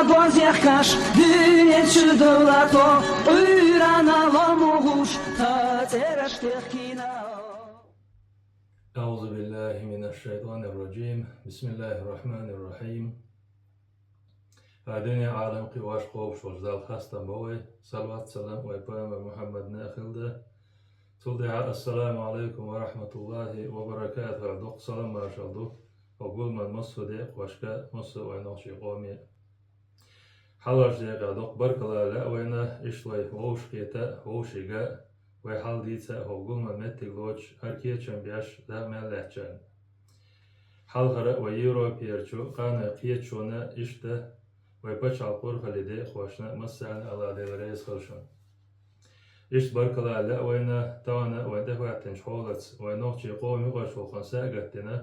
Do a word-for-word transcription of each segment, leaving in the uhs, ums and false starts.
Бозех каш, дуьнен чу довлато, Ӏуьйранна ломугӀуш, тха цӀераш техкина. أعوذ بالله من الشيطان الرجيم. بسم الله الرحمن الرحيم. Ха дуьне, Ӏалам кхиош, кхобуш волчу Далла хастам бо вай, салават-салам вай пайхамар Мухьаммадна а хилда. Цул тӀаьхьа: «Ассаламу Ӏалайкум ва рахьматуллахӀи ва баракатухӀу», — аьлла, доккха салам-маршалла ду хӀокху гуламан массо а декъашка, массо а вайн нохчийн къоме. Хьалхарчу декъехь доккха баркалла лаьа вайна, иштта вай вовшахкхета а, вовшахъян а, вай хьал дийца а хӀокху гуламан меттиг лоцуш, хӀара кечам беш дакъа мел лаьцначарна. Хьалхара а вай Европерчу къанойн кхеташонна а, иштта вай пачхьалкхан урхаллин декъашна а массарна а АллахӀ Дела реза хуьлда шуна. Иштта баркалла лаьа вайна, тахана а вайн тӀехӀоьттинчу хьолаца, вайн нохчийн къоман юкъарчу гӀуллакхана са а гатдина,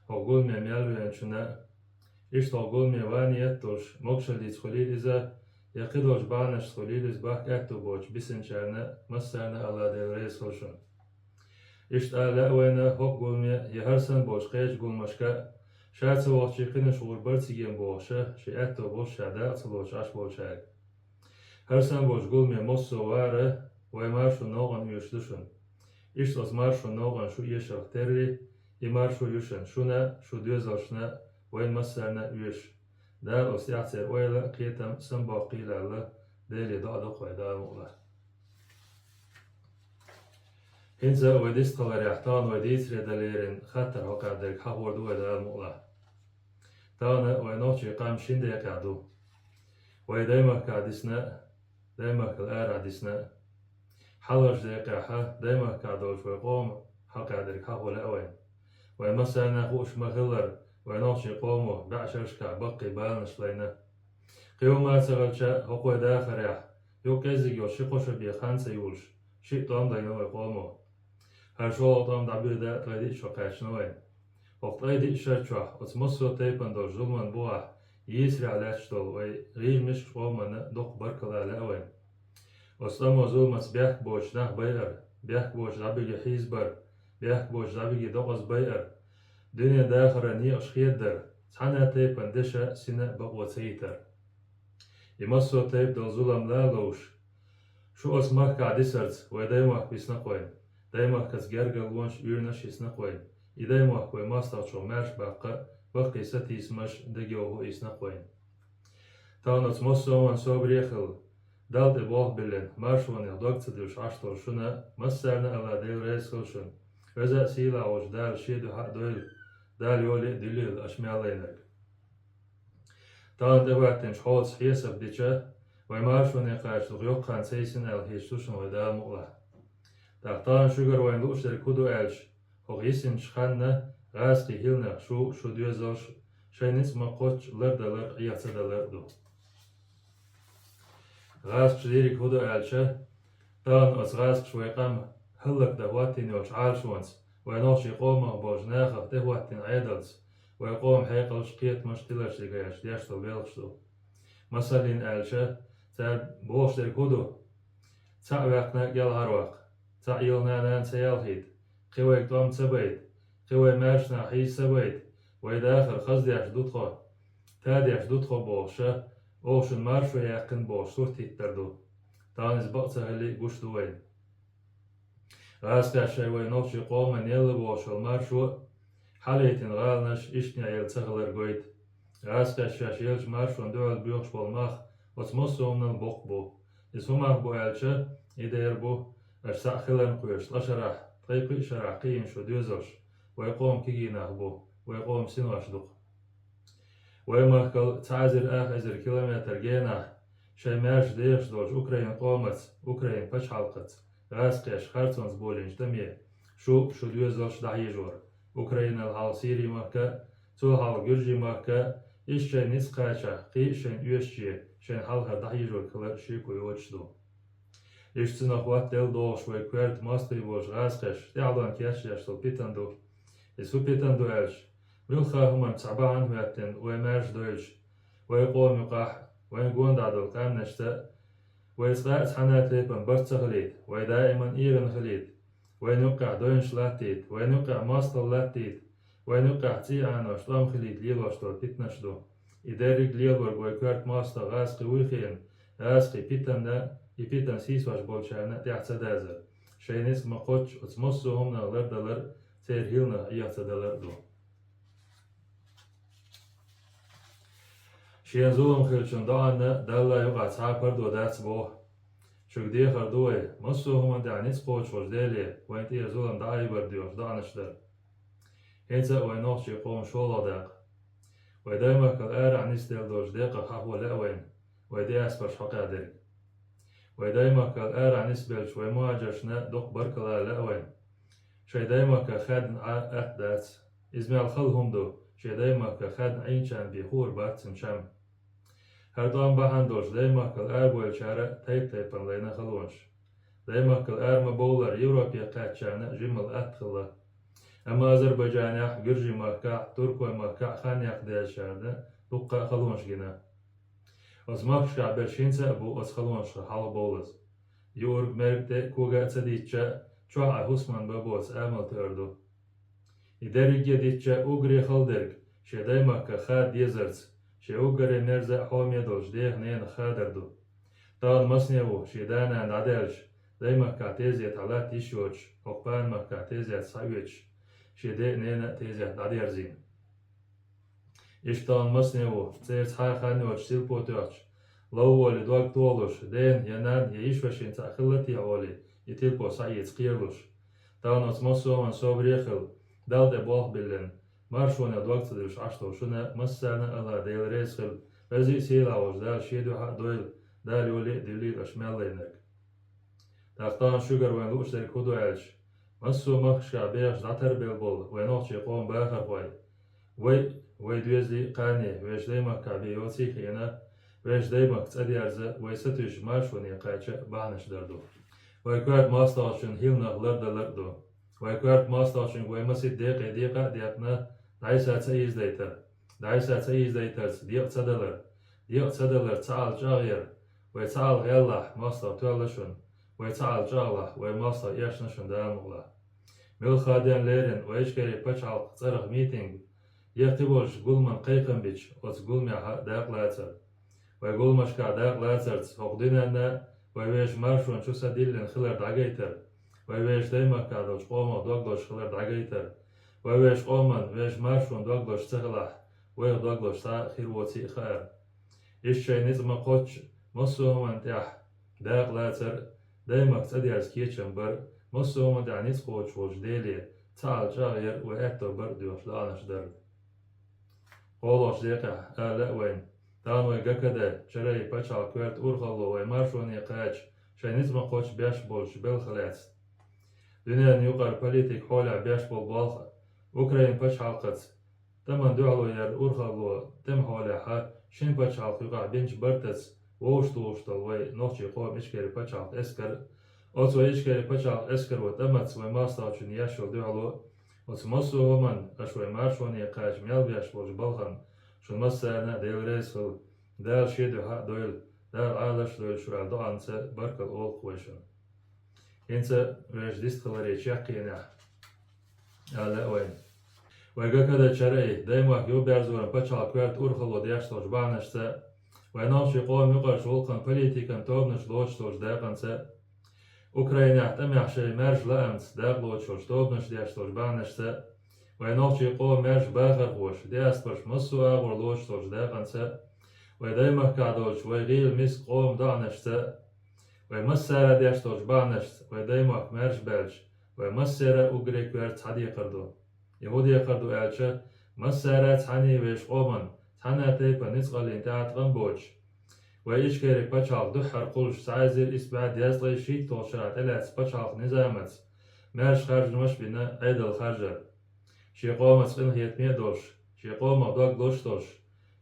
хӀокху гуламе мел веанчунна а. Иштта хӀокху гуламе ван ниет долуш, могушаллица хуьлийла иза, я кхидолчу бахьанашца хуьлийла иза, бахка аьтто боцуш бисинчарна а массарна а АллахӀ Дела реза хуьлда шуна. Иштта ала лаьа вайна хӀокху гуламе я хӀара санна болчу кхечу гуламашка а, ша ца вахча кхинаш гӀур бара цига бохуш, шен аьтто болуш ша дакъа ца лоцуш Ӏаш болчаьрга. ХӀара санна болчу гуламе массо а вара вайн маршонан новкъана оьшуш ду шуна. Иштта оцу маршонан новкъана шу эшарх терра, и маршо ю шуна, шуна а, шун доьзалшна а, вайна массарна а оьшуш. Дала оцу тӀехь церан ойла а, кхетам а самабоккхийла аьлла, Деле доӀа до-кх вай, Дала мукъ лахь. ХӀинца вай дистхиларехь, тахана вай дийцаре дан лерина хаттар хьокхаьрдерг хьахор ду вай, Дала мукъ лахь. Тахана вайн нохчийн къам шина декъехь ду. Вай даймахкахь дисна а, даймахкал арахь дисна а. Хьалхарчу декъехь даймахкахь долчу вай къоман хьокхаьрдерг хьахо лаьа вайна. Вайн массарна а хууш ма-хиллара, вайн нохчийн къомо бӀешерашкахь баккхий баланаш лайна. Кхин хӀума а ца хилча, хӀокху вай дахарехь, юха кӀеззиг йолу ши-кхо шо бен хан ца юлуш, шиъ тӀом лайна вай къомо. ХӀара шолгӀа тӀом дӀабоьду ткъе диъ шо кхаьчна вайна. ХӀокху ткъе диъ шар чохь оцу массо а тайпана долчу зуламан бухахь йийсарехь лаьтташ долу вай гӀийла мискачу къоманна доккха баркалла лаьа вайна. Оцу тӀамо, зуламаца бехк боцуш нах байар, бехк боцуш дӀабига хьийзабар, бехк боцуш дӀабига докъаза байар, дуьненан дахаран некъаш хедадар, цхьана а тайпана дешан а, синан а бакъо ца йитар. И массо а тайпа долу зулам лан а ловш, шу оцу махкахь дисарца вай даймахка висна-кх вайна, даймахкаца гергарлонаш, уьйраш йисна-кх вайна, и даймохк вай мостагӀчух маьрша баккха а, баккхий сатийсамаш, дегайовхо а йисна-кх вайна. Тахана оцу массо а хӀуманна собаре а хилла, Далла тӀе болх биллина, маршонех дог ца дуьллуш Ӏаш долу шуна массарна а АллахӀ Дела реза хуьлда шуна. Веза а, сийлахь волчу Дала Шен дуьхьа а дойла, Дала йоле а дуьллийла аша мел лайнарг. Тахана тӀехӀоьттинчу хьолаца хьесап дича, вай маршоне кхача дукха йоккха хан ца йисина аьлла хеташ ду шуна вай, Дала мукъ лахь. ТӀаккха тахана шуьгара вайна лууш дерг хӀун ду аьлча, хӀокху йисинчу ханна гӀазкхийн хӀилланех шу а, шун доьзалш а шайн ницкъ ма-кхоччу лардалар а, Ӏеха ца далар а ду. ГӀазкхаша дийриг хӀун ду аьлча, тахана оцу гӀазкхаша вай къам хӀаллакдан хӀоттийна йолчу Ӏалашонца, вайн нохчийн къомах болчу нахах тӀехӀоттийна Ӏедалца, вай къоман хьекъалш а, кхетамаш а тиларчу декъашкахь деш долу белхаш ду. Масаллина аьлча, цара бохуш дерг хӀун ду? Цхьаъ ваьккхина кӀелхьарваккха, цхьаъ йилхина нана ца ялхийта, кхин вайга тӀом ца байта, кхин вай маьрша нах хьийза ца байта, вай дахар хаза деш ду тхо, та деш ду тхо бохуша, оха шуна маршо яьккхина бохуш сурт хӀиттар ду. Тахана иза бакъ ца хилли а гуш ду вайна. ГӀазкхаша шайн вайн нохчийн къоманна елла бохуш йолу маршо а, хьалаайитина гӀаланаш иштта неӀ елла ца хилар гойту. ГӀазкхаша шаьш еллачу маршонна дуьхьал боьхуш болу мах оцу массо а хӀуманал боккха бу. Иза хӀун мах бу аьлча, и дера бу, аша цхьаъ хиларна кхоьруш ткъа шарахь, ткъе кхоъ шарахь кхиийна шун доьзалш, вай къоман кегий нах бу, вай къоман синош ду-кх. Вай махкал цхьа эзар ах эзар километр генахь, шайн маьрша дехаш долчу Украин къомаца, Украин пачхьалкхаца, гӀазкхеша харцонца болийначу тӀаме, шу а, шун доьзалш а дӀахьежор, Украинал хьалха Сири-махка а, цул хьалха Гуьржи-махка а, иштта шайн ницкъ кхачахь, кхин а шайна оьшучу, шайна хьалхара дӀахьежор хилар шеко йоцуш ду. Иштта цунах хӀоттаделла догӀуш вай коьрта мостагӀий болчу гӀазкхеша тӀаьхьалонна кечдеш долу питана ду. Иза хӀун питана ду аьлча, муьлхха а хӀуманна цхьа бахьана хӀоьттина вай маьрша дойлуш, вай къоман юкъахь а, вайна гондӀа долу къаьмнашца а, вай цкъа а цхьана а тайпана барт ца хилийта, вай даиман эгӀана хилийта, вайна юккъехь дойнаш латтийта, вайна юккъехь мостагӀалла латтийта, вайна юккъехь цӀий Ӏанош, тӀом хилийта лелош долу питанаш ду. И дерриг лелорг вай коьрта моастагӀа гӀазкхий вуй хиъна, гӀазкхий питанна, и питан сийсош болчарна тӀехь ца дазар. Шайн ницкъ ма кхоччу оцу массо а хӀуманах лардалар, церан хӀилланах Ӏеха ца далар а ду. Шена зулам хилчун доӀанна Далла юкъахь цхьа а пардо дац боху. Шуьга дехар ду вай, массо а хӀуманна тӀехь ницкъ кхочуш волчу Деле вайн тӀера зулам дӀаайбар доьхуш доӀанаш дар. ХӀинца а вайн нохчийн къоман шолгӀа дакъа. Вай даймахкал арахь нисделла долчу декъах хьахо лаьа вайна, вай диаспораш хьокъехь дерг. Вай даймахкал арахь нисбеллачу вай мухӀажаршна дукха баркалла лаьа вайна. Шайн даймахка хаьдна Ӏа атта дац. Иза мел хала хӀума ду, шен даймахка хаьдна Ӏийначарна бен хуур бац цуьнан чам. ХӀара тӀом бахьана долуш даймахкал арабевллачара тайп-тайпана лайна халонаш. Даймахкал ара ма бовллара Европе кхаьчначарна жимма атта хилла. Амма Азербайджанехь, Гуьржийн махкахь, Туркойн махкахь хан яккха дезачарна дуккха а халонаш гина. Оцу махкашкахь берш хӀинца а бу оцу халонашха хьалха бовлаза. Юург, мерг тӀе а, кога а ца дитча, чохь а хӀусаман бан боцу амал тоьар ду. И дерриге а дитча, уггаре хала дерг шен даймахка хада дезарца, шен уггаре мерза а, хьоме а долчу дех-ненах хадар ду. Тахана масане ву шен да-нана дӀадаьлча, даймахкахь тезетахь латта йиш йоцуш, хӀокху панамахкахь тезет схьаоьцуш, шен де а, нена а тезет дӀадерзийна. Иштта тахана масане ву, церан цхьа а хан йоцуш тилпо тоьхча, лов волий дог тохалуш, дена я нанна я йиш-вешин цхьаъ хилла техьа олий, и тилпо схьаэца кхералуш. Тахана оцу массо а хӀуманна собаре а хила, Далла тӀе болх а биллина, маршонан дог ца дуьллуш Ӏаш долу шуна массарна а АллахӀ Дела реза хила, веза а сийлахь волчу Дала шен дуьхьа а дойла, Дала йолий а дуьллийла аша мел лайнарг. ТӀаккха тахана шуьгара вайн лууш дерг хӀун ду аьлча, массо а махкашкахь бехаш дӀатарбелла болу вайн нохчийн къоман бахархой, вай, вай доьзалийн а, кхане, вешан даймахкахь бен йоций а хиъна, вешан даймахка цӀа дерза, вай сатуьйсуш маршоне кхача бахьанаш дар ду. Вай коьрта мостагӀчун хӀилланах лардалар а ду. Вай коьрта мостагӀчуьнга вай масийтта декъе декъа а деттина, дӀасса ца ийзадайтар. ДӀасса ца ийзадайтарца декъа ца далар. Декъа ца далар цхьаалла чӀагӀъяр. Вай цхьаалла гӀеллахь, мостагӀа тоьлла шуна. Вай цхьаалла чӀагӀлахь, вай мостагӀа эшна шуна Дала мукъалахь. Муьлхха ден леррина вай Ичкери пачхьалкх цӀарах митинг, я кхин болчу гуламан кхайкхам бича, оцу гуламехь дакъа лацар. Вай гуламашкахь дакъа лацарца хӀокху дуьненна вай вешан маршонан чу са диллина хилар дӀагайтар, вай вешан даймахкахь долчу къомах дог лозуш хилар дӀагайтар, вай вешан къоман, вешан маршонан дог лозуш ца хилахь, вайх дог лозуш цхьа а хир воций а хаьара. Иштта шайн ницкъ ма кхоччу, массо а хӀуманна тӀехь дакъа лацар а, даймахка цӀа дерза кечам бар а, массо а хӀуманна тӀехь ницкъ кхочуш волчу Деле цхьаалла чӀагӀъяр а, вай аьтто бар а доьхуш доӀанаш дар. ГӀолахчу декъехь ала лаьа вайна, тахана вай ГКД, ЧРИ пачхьалкх коьрта урхалло вай маршоне кхача, шайн ницкъ ма кхоччу беш болчу белхах лаьцна. Дуьненан юкъара политикан хьолехь беш болу болх а, Украин пачхьалкхаца тӀеман дуьхьало яр урхалло тӀеман хьолехь шина пачхьалкхан юкъахь бинчу бартаца вовшахтухуш долу вай нохчийн къоман Ичкери пачхьалкхан эскар а, оцу вай Ичкери пачхьалкхан эскаро тӀамца вай мостагӀчунна еш йолу дуьхьало а, оцу массо а хӀуманна аша вай маршоне кхача мел беш болчу балхана шуна массарна а Дела реза хуьлда, Дала шен дуьхьа а дойла, Дала Ӏалаш а дойла шу аьлла доӀанца баркалла олу-кх вай шуна. ХӀинца вешан дистхиларе чекхъенехь ала лаьа вайна. Вай ГКД, ЧРИ, даймахка юхаберзоран пачхьалкх коьрта урхалло деш долчу бахьанашца, вай нохчийн къоман юкъарчу гӀуллакхан политикан тобанаш лоцуш долчу дакъанца, Украинехь тӀамехь шайн маьрша лаамца дакъа лоцуш йолчу тобанаш деш долчу бахьанашца, вай нохчийн къоман маьрша бахархоша, диаспораш массо а агӀор лоцуш долчу дакъанца, вай даймахкахь долчу вай гӀийла миска къоман доӀанашца, вай массара а деш долчу бахьанашца, вай даймахка маьрша баьлча, вай массара а уггаре коьрта цхьа декхар ду. И хӀун декхар ду аьлча, массара а цхьаьний вешан къоман, цхьана а тайпана ницкъаллин тӀеӀаткъам боцуш, вай Ичкери пачхьалкх дуьххьара кхуллуш цхьа эзар исс бӀе дезткъе шийтталгӀачу шарахь тӀелаьцна пачхьалкхан низамаца маьрша харжамаш а бина, Ӏедал харжар. Шен къомаца къинхетаме а долуш, шен къомах дог лозуш долуш,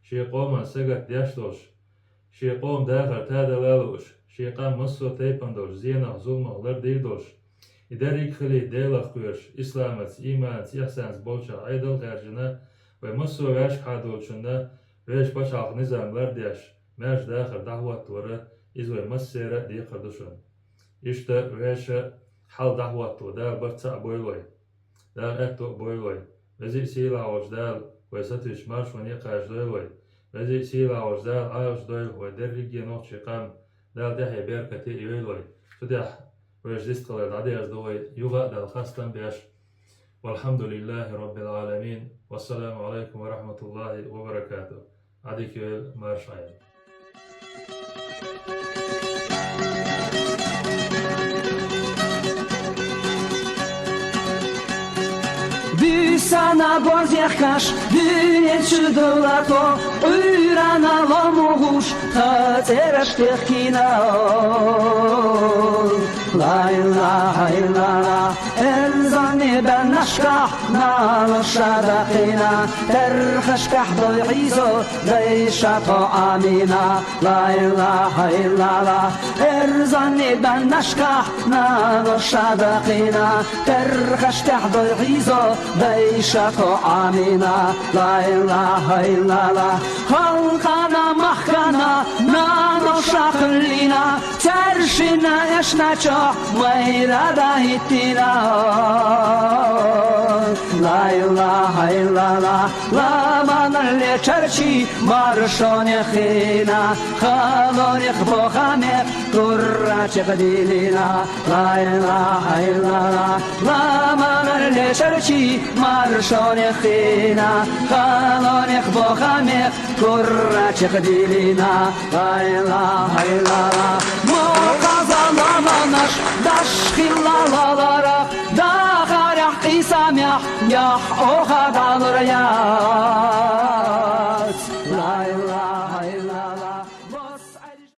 шен къоман сагатдеш долуш, шен къоман дахар тадала а лууш, шен къам массо а тайпана долчу зенах, зуламах лардийр долуш, и дерриг а хилийта Делах кхоьруш, исламаца, ийманаца, ихсанца болчех Ӏедал а хаьржина, вай массо а ваьшкахьа долчунна вешан пачхьалкхан низам лардеш, маьрша дахар дӀахӀоттавар, иза вай массеран а декхар ду шуна. Иштта вешан хьал дӀахӀотто Дала барт цхьаъ бойла вай. Дала аьтто а бойла вай. Веза а сийлахь волчу Дала вай сатуьйсуш маршоне а кхачадойла вай. Веза-сийлахь волчу Дала Ӏалаш дойла вай дерриге а нохчийн къам, Дала тӀаьхье беркате йойла вай. Цу тӀехь вайша дистхилар дӀадерзадо вай, юха а Далла хастам беш. Валхьамдулиллахи Роббил Ӏаламин. Вассаламу Ӏалайкум ва рахьматуллахи ва баракатух. Ӏадика йойла, марша Ӏойла. Буьйсанна бозехкаш дуьнен чу дулато, Ӏуьйранна ломугӀуш тхан цӀераш техкина. Ла илаха иллаллах, эрзанне баьннашкахь наноша даккхийна, терхашкахь дойхьийзо дайша тхо Ӏамийна. Ла илаха иллаллах, эрзанне баьннашкахь наноша даккхийна, терхашкахь дойхьийзо дайша тхо Ӏамийна. Ла илаха иллаллах, халкъана, махкана наноша хилийна, цаьршинна эшначохь майра дахӀиттийна. Ла илаха иллаллах, ламанан лечарчий маршонех хина, халонех бохамех курачех дийлина. Ла илаха иллаллах, ламанан лечарчий маршонех хина, халонех бохамех курачех дийлина. Ла илаха иллаллах, мукъаза ламанаш даш хилла лаларах, дахарехь къийсамехь яхь оха далур я.